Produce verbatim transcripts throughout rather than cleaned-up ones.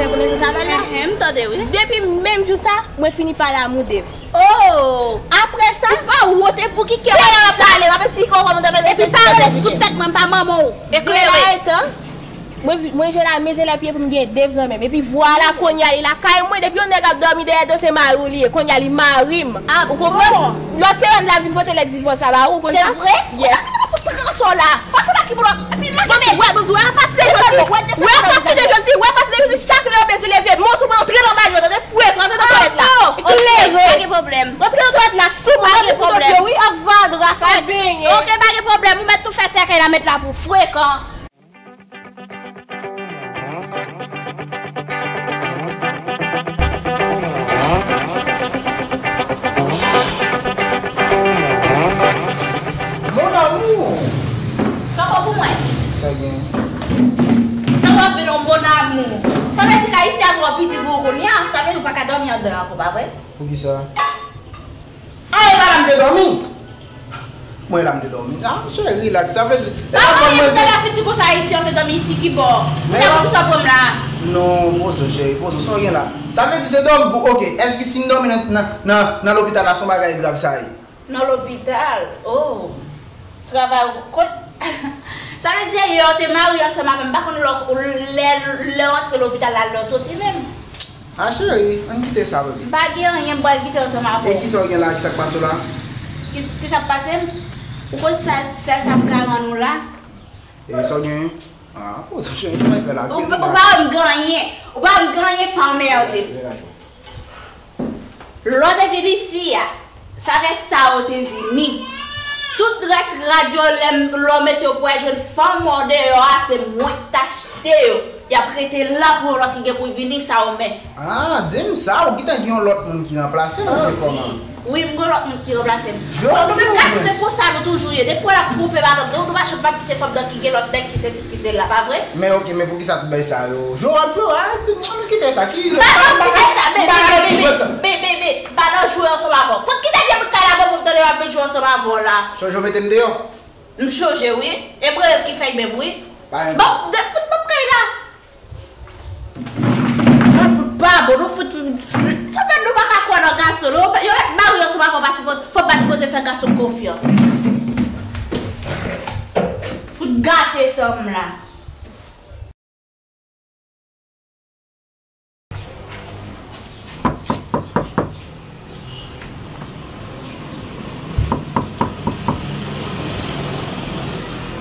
Konnen sa sa pale a? Ehe, m tande, wi. Depi menm jou sa, mwen fini pale a Mou Dave. Oh! Apre sa, ou pa wont, e pou ki kè w ap pale? M ap eksplike w kòman m tande. Epi pa rele sou tèt mwen, m pa manman w. Eklere. Mwen, mwen jwe la, mezye lè pye pou m gen Dave nan men m. Epi vwala, kounye a li lakay mwen, depi yon nèg ap dòmi dèyè do, se mari w li ye. Kounye a li mari m. Ah bon? Ou konprann? Lòt semèn la vin pote lèt divòs la ba ou, ou konn sa? Se vre? Yes. Ou pa se mwen pou sa la. Pa pou la ki pou la. Epi la ki men. Wè, bon, wè, apati de jodi. Wè, apati de jodi. Wè, apati de jodi. Chak lè w bezwen leve, mwen sou mwen antre nan bagay yo, tande, frekan, antre nan twalèt la. Ah, oh, ok, pa gen pwoblèm. Antre nan twalèt la, sou mwen, antre sou pye, wi, ap vandra, sa benyen. Ok, pa gen pwoblèm. Ou mèt tou fè sèkèy la, mèt la pou frekan. Mon amour. Kòman pou mwen? Sa gen? Kòman vin yon mon amour? Sa vle di kay isi a twò piti pou ou kounye a? Sa vle di ou pa ka dòmi anndan ankò, pa vre? Poukisa? Ah, e pa la m te dòmi. Mwen la m te dòmi. Ah, cheri, rilaks. Sa vle di, e pa mwen se la fiti konsa isi, an te dòmi isi ki bò? Kounye a poukisa w pran m la? Non, poze w, cheri, poze w, sa w gen la? Sa vle di se dòmi pou, ok, èske si m dòmi nan, nan, nan, nan lopital la, se yon bagay grav sa ye? Nan lopital? Oh. Travay ou kot? Sa vle di, yè w te marye ansanm avè m, m pa konn lè, lè, lè w antre lopital la, lè w soti menm. Ah, cheri, ann kite sa, bebe. M pa gen anyen, m pral kite ansanm avè w. E kisa w gen la, kisa k pase w la? Ki, kisa k pase m? Ou konn sa, sèl sa m ka rann ou la? E sa w gen? Ah, poze w, cheri, sa w fè la? Ou, ou pa wè m gen anyen. Ou pa wè m gen anyen, pa anmède m. Lè w te vin isi a, sa fè sa ou te vini. Tout rès rad yo, lè m, lè w mete yo pou w al jwenn fanm ou deyò a, se mwen k t achte yo. Y ap rete la pou yon lòt ki gen pou l vini, sa ou mèt. Ah, di m sa, ou gentan gen yon lòt moun ki ranplase w, oubyen kòman? Wi, m gen lòt moun ki ranplase m. Bon, nou menm gason, se konsa nou toujou ye. Depi w wè l ap twonpe madanm nou, nou pa janm p ap di se fanm nan ki gen lòt nèg, ki sesi, ki sela, pa vre? Men ok, men poukisa tout bagay sa yo? Jwe w ap jwe, a, ann kite sa. Ki jwe? M pa nan jwe sa, men, men, men, men, men, men, m pa nan jwe ansanm avè w. Fòk kite pye m kay la bon pou m tande w ap vin jwe ansanm avè w la. Chonje w mete m deyò? M chonje, wi. E mwen menm ki fè l menm, wi. Bon, de fout m ap kay la. Nou fout pa bon, nou fout, sa fè nou pa ka kwè nan gason, non. Yo mèt marye ansanm avè w, pa sipoze, fò w pa sipoze fè gason konfyans. Fout gate sa m la.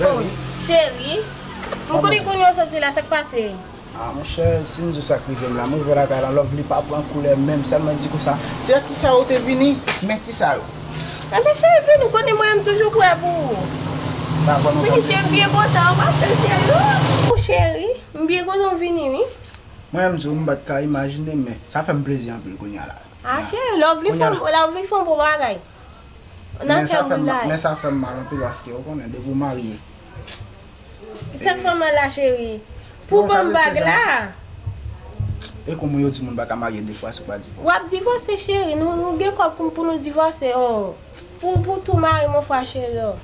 Oh, cheri, m konnen kounye a w soti la, sa k pase? Ah, monchè, si m di w sa k rive m la, m rive lakay la, Lovely pa pran koulè menm, sèlman di konsa, se ak ti sa yo te vini, men ti sa yo. Enben, cheri, vini, ou konnen mwen, m toujou prè pou ou. Sa vrèman pa vle di. Cheri, m byen kontan, ou pa fè l, cheri. Mon cheri, m byen kontan w vini, wi. Mwen menm tou, m pa t ka imajine, men sa fè m plezi anpil kounye a la. Ah, cheri, Lovely fè yon, Lovely fè yon bon bagay. Nan kè moun la. Men sa fè m mal anpil paske ou konnen, depi w marye. Sa k fè m mal la, cheri? Pou ban m bag la. E kòman yo di moun pa ka marye de fwa si w pa divòse? W ap divòse, cheri. Nou, nou gen kòb pou, pou nou divòse, oh. Pou, pou tou mari m yon fwa, cheri, oh.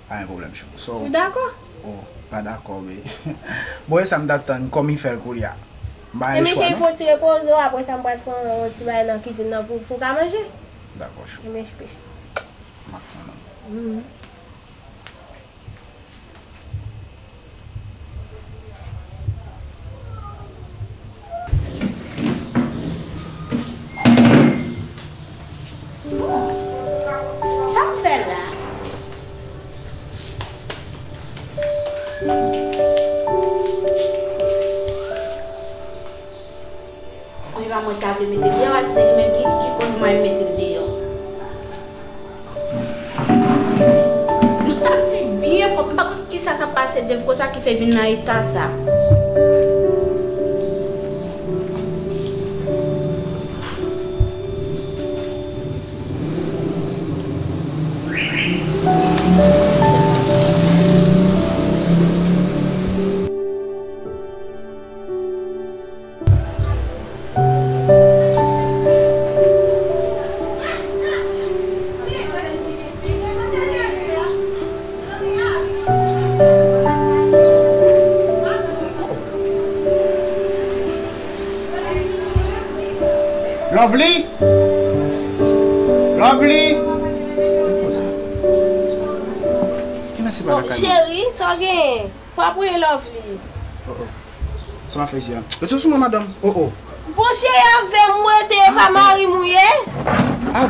Pa gen pwoblèm, chou. Ou dakò? Oh, pa dakò, men. Bon, e sa m t ap tann, kòm li fè l kounye a. M pa gen chwa, non. Ebyen, cheri, fò w ti repoze w, apre sa, m pral fè yon ti bagay nan kizin nan pou, pou w ka manje. Dakò, chou. Ebyen, cheri. M ap tann ou. Mhm. Bon, sa m fè la? Wi, pa mwen ta vle mete l deyò, paske se li menm ki, ki konn mwen mete l deyò. Nou t ap viv byen pwòp. M pa konn kisa k ap pase Dave konsa ki fè vin nan eta sa. Lovely! Lovely! Ki mèsi pa lakay mwen? Cheri, sa w genyen? Pa priye Lovely. Oh, oh. Sa m ap fè isi a? Retire sou mwen, madanm. Oh, oh. Bon, cheri, avè m ou rete, e pa mari m ou ye?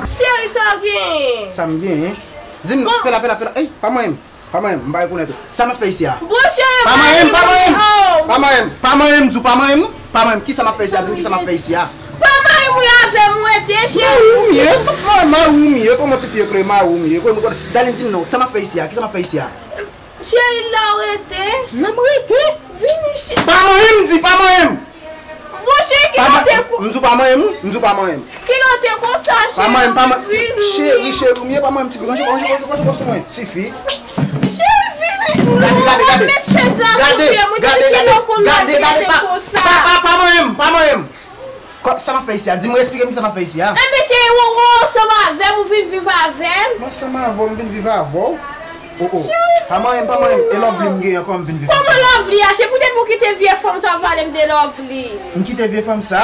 Cheri, sa w genyen? Sa m genyen? Di m non, pela, pela, pela. Ey, pa manyen m. Pa manyen m, m pa rekonèt ou. Sa m ap fè isi a? Bon, cheri, pa manyen m, pa manyen m. Oh. Pa manyen m, pa manyen m, di w pa manyen m. Pa manyen m. Kisa m ap fè isi a? Di m kisa m ap fè isi a? Pa mari m ou ye, avè m ou rete, cheri. Mari w m ye? Mari w m ye? Kòman ti fi yo kreye mari w m ye? Gade, di m non, sa m ap fè isi a? Kisa m ap fè isi a? Cheri, la w rete? La m rete. Vini, cheri. Pa manyen m, di, pa manyen m. Bon, cheri, kilè w te ko- M di w pa manyen m, m di w pa manyen m. Kilè w te konsa, cheri? Pa manyen m, pa manyen m. Vini. Cheri, cheri, m ye, pa manyen m, ti fi. Range, range, range, range kò sou mwen. Tifi. Cheri, vini. Gade, gade, gade. Gade, gade, gade, gade, gade, pa, pa, pa, pa manyen m, pa manyen m. Kò, sa m ap fè isi a? Di m, esplike m sa m ap fè isi a. Enben, cheri, ou, ou ansanm avè m, ou vin viv avè m. Mwen ansanm avè w, m vin viv avè w. Oh, oh. Pa manyen m, pa manyen m. E Lovely m genyen ankò, m vin viv ansanm. Kòman Lovely a? Cheri, poutèt ou kite vye fanm sa w ap pale m de Lovely. M kite vye fanm sa?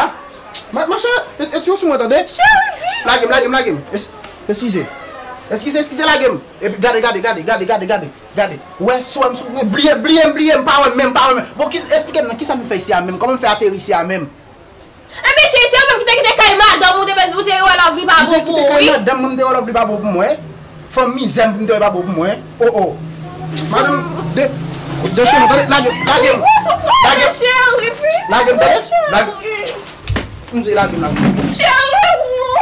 Ma, ma chère, e, e, tire sou mwen, tande? Cheri, vini. Lage m, lage m, lage m. Es-, eskize. Eskize, eskize, lage m. Epi gade, gade, gade. Gade. Ou wè, si w wè m sou mwen, bliye, bliye m, bliye m, pa wè m menm, pa wè m menm. Bon, ki, esplike m nan, kisa m fè isi a menm? Kòman m fè ateri isi a menm? Enben, cheri, se ou menm ki te kite kay madanm ou, te, ou te wè Lovely pa bon pou ou, wi. M te kite kay madanm mwen, m te wè Lovely pa bon pou mwen. Fanm mizè m, m te wè pa bon pou mwen. Oh, oh. Madanm, de, de cheri, tande, lage, lage m. Lage m. Lage m, tande. Lage. M di lage m, lage m. Cheri, ou.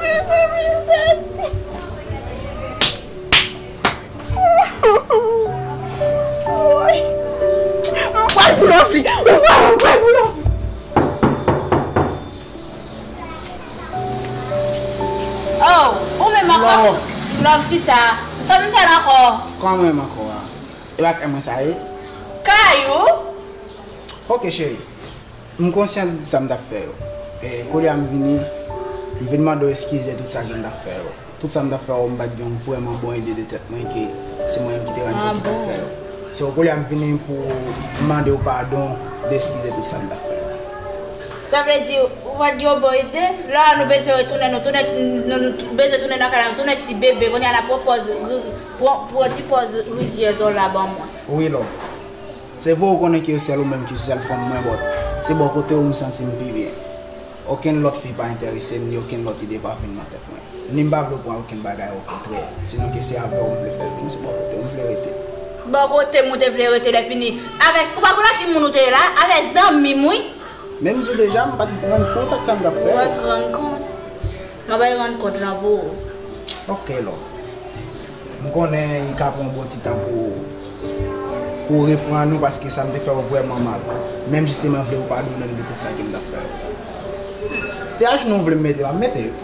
Mezanmi, m pèdi. Woy! Mwen pral pou Lovely! Mwen pral, mwen pral pou Lovely! Oh, ou menm ankò? Love. Love kisa? Sa m fè l ankò? Kòman menm ankò a? E pa kay mwen sa ye? Kay ou? Ok, cheri. M konsyan de sa m t ap fè yo. E, kounye a m vini, m vin mande w eskize tout sa ke m t ap fè yo. Tout sa m t ap fè yo, m pa t gen yon vrèman bon ide de tèt mwen ke se mwen menm ki te rann kont ki t ap fè yo. So, kounye a m vini pou m mande w padon de eskize tout sa m t ap fè yo. Sa vle di, ou pa t gen yon bon ide? La, nou bezwen retounen, nou tounen, nou, nou bezwen tounen nan kay la, nou tounen ti bebe. Kounye a n ap pran pòz, pran, pran ti pòz rizyèz ou la ban mwen. Wi, love. Se vre ou konnen ke sèl ou menm ki se sèl fanm mwen, but se bò kote w m santi m pi byen. Okenn lòt fi pa enterese m, ni okenn lòt ide pa vin nan tèt mwen. Ni m pa vle w pran okenn bagay, okontrè. Se nan ke se avè w m vle fè l vin, se bò kote w m vle rete. Bò kote m ou te vle rete lè fini? Avèk, ou pa konn ak ki moun ou te ye la? Avèk zanmi m, wi. Men m di w deja, m pa t rann kont ak sa m t ap fè yo. Mwen t rann kont. Mwen bay rann kont lan pou ou. Ok, love. M konnen li ka pran yon bon ti tan pou, pou w reprann ou, paske sa m te fè w vrèman mal. Men m jisteman vle w padone m de tout sa ke m t ap fè yo. Si te ajounou w vle m mete, m ap mete yo.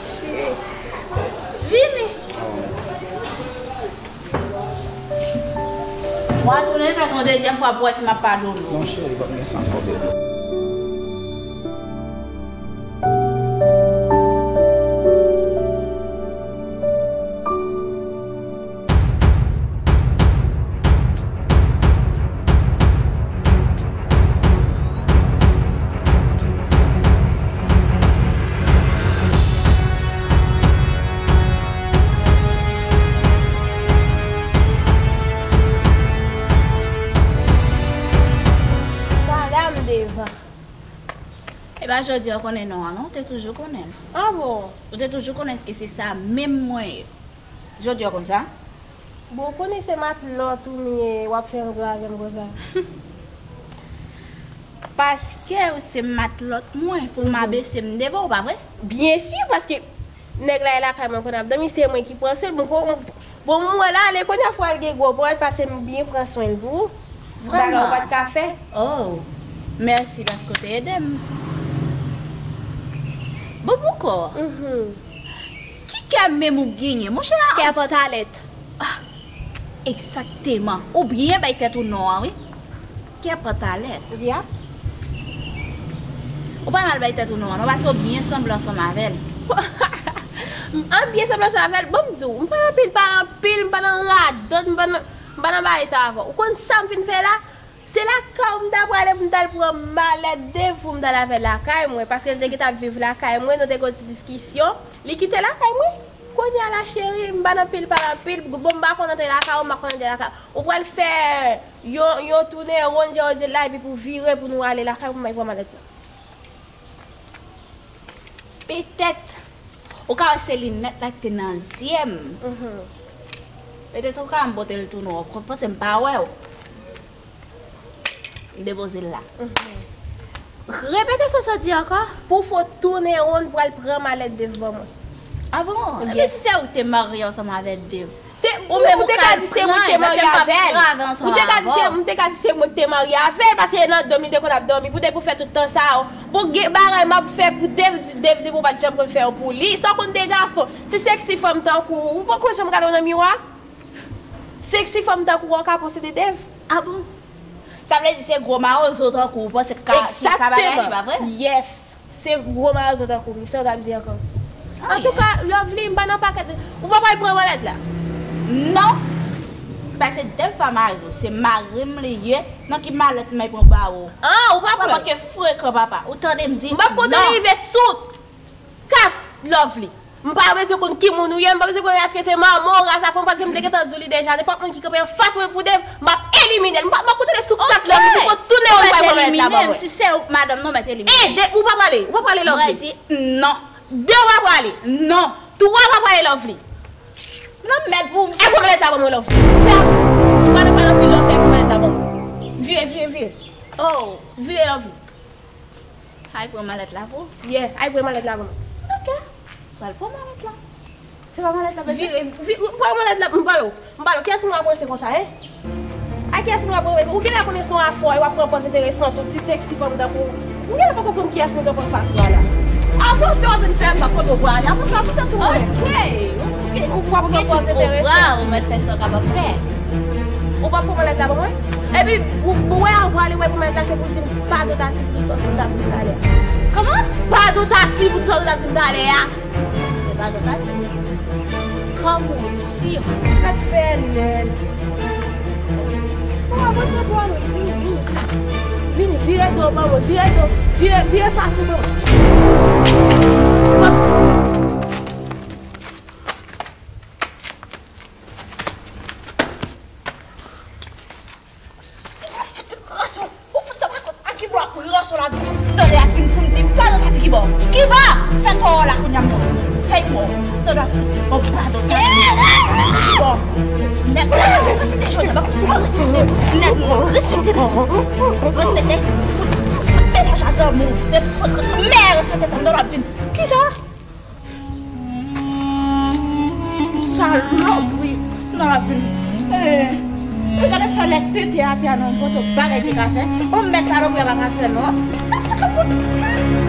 Cheri, vini. W a tounen fè sa yon dezyèm fwa pou w wè si m ap padone w. Non, cheri, p ap gen sa ankò, bebe. Madanm Devan. E pa jodi a w konnen non an, non? Ou te toujou konnen l. Ah bon? Ou te toujou konnen ke se sa menm mwen ye. Jodi a w konn sa? Bon, ou konnen se matlòt ou m ye, w ap fè angra avè m konsa. Paske w se matlòt mwen, pou m abese m devan w, pa vre? Byen si, paske nèg la e lakay mwen konn ap dòmi, se mwen ki pran swen l. Bon, bon, bon, mwen la, ale kounye a fò al gen gwo pran l, pase m byen pran swen l pou ou. Bagay ou pa t ka fè. Oh, mèsi paske w te ede m. Bon, poukò? Mhm. Ki kè menm ou genyen, monchè? Kè pantalèt. Ah, egzakteman. Ou byen bay tèt ou non an, wi. Kè pantalèt. Ya. Ou pa mal bay tèt ou non an, non, paske ou byen sanble ansanm avè l. An byen sanble ansanm avè l. Bon, m di w, m pa nan pil, pa nan pil, m pa nan radòt, m pa nan M pa nan bagay sa avè w. Ou konn sa m vin fè la? Se lakay w m ta prale pou m t al pran malèt Dave pou m t al avè l lakay mwen, paske l te gentan ap viv lakay mwen, nou te gen yon ti diskisyon. Li kite lakay mwen. Kounye a la, cheri, m pa nan pil, pa nan pil. Bon, m pa konn antre lakay ou, m pa konn antre lakay ou. Ou pral fè yon, yon tounen wonn, jan yo di l la, epi pou vire pou nou ale lakay mwen, m al pran malèt la. Petèt, ou ka wè se linèt la ki te nan zye m. Mhm. Petèt ou ka m pote l tou non, w konn panse m pa wè w. M depoze l la. Mhm. Repete sa w sot di ankò. Pou fò tounen wonn pral pran malèt Dave ban mwen. Ah bon? Ebyen si se ou ki te marye ansanm avèk Dave. Se ou menm ou te ka di se mwen ki te marye avè l. Ou te ka di se, m te ka di se mwen ki te marye avè l, paske nan dòmi li te konn ap dòmi. Poutèt pou fè tout tan sa yo. Bon, gen bagay m ap fè pou Dave, Dave, Dave, ou pa t janm konn fè yo pou li. Sa w konn de gason. Ti seksi fanm tankou ou, ou poko janm gade w nan miwa? Seksi fanm tankou ou ka posede Dave? Ah bon? Sa vle di se gwo mawozo tankou ou panse ki ka, ki ka bagay li, pa vre? Yes. Se gwo mawozo tankou m, sa w t ap di ankò? Antouka, Lovely, m pa nan pakèt. Ou pa pral pran malèt la? Non. Paske Dave pa mari w, se mari m li ye. Nan ki malèt m ay pran ba ou? Ah, ou pa pran? Ou manke frekan, papa. Ou tande m di non. M p ap kontan rive sou kat, Lovely. M pa bezwen konn ki moun ou ye, m pa bezwen konn èske se manman w, ras a fanm, paske m te gentan di w li deja, nenpòt moun ki kanpe anfas mwen pou Dave, m ap elimine l. M pa, m ap kontinye sou kat Lovely pou fò tounen w pral pran malèt la ban mwen. Si se ou k madanm nan, ou mèt elimine. E, de, ou pa prale, ou pa prale Lovely. Mwen di non. De, ou pa prale. Non. Twa, ou pa prale Lovely. Non, mèt pou. E pran malèt la ban mwen Lovely. Fè, ou pa nan pale anpil Lovely, e pran malèt la ban mwen. Vire, vire, vire. Oh. Vire Lovely. Ay pran malèt la pou ou? Yeah, ay pran malèt la pou mwen. Ok. Pral pran malèt la. Se pa malèt la bezwen? Vire, vi-, pran malèt la, m pale w. M pale w. Kiyès moun ap ranse konsa, en? Ay, kiyès moun ap ranse? Ou genlè konnen se yon afè, w ap pran pòz enteresan, tout ti seksi fanm tankou ou. Ou genlè poko konn kiyès moun k ap anfas ou a la. Avanse, w ap vin fè m pa kote w prale. Avanse, avanse sou mwen. Ok. Ou p ap pran pòz enteresan. Ou mèt fè sa w kapab fè. Ou p ap pran malèt la ban mwen? Epi, ou, ou wè avan ale, ou wè pou malèt la, se pou di m pa dotatif pou sa w t ap di m talè a. Kòman? Pa dotatif pou sa w t ap di m talè a. Se pa dotatif. Kòm ou di. Mèt fè lè. Ou avanse pou ale. Vini, vini, vini. Vini, vire do ban mwen. Vire do. Vire, vire sa sou mwen. Ou fout ranson, ou fout ranson, a ki bò ap ranson la vin, tande ap vin pou m di, padon ta di ki bò, ki bò, fè tò la kounye a m tande, fè yon bò, tande ap vin, bon, padon ta di ki bò, nèt, pati de jodi, bak fò respekte, nèt, respekte, respekte, fout, fout, mennaj a zanmi, fout, mè respekte sa, tande ap vin, kisa? Salopri! Nan la vin. Eh, gade fè lè tete atè a nan pote bagay te ka fè. Ou mèt salopri a pa ka fè non. Sa fè ka pote.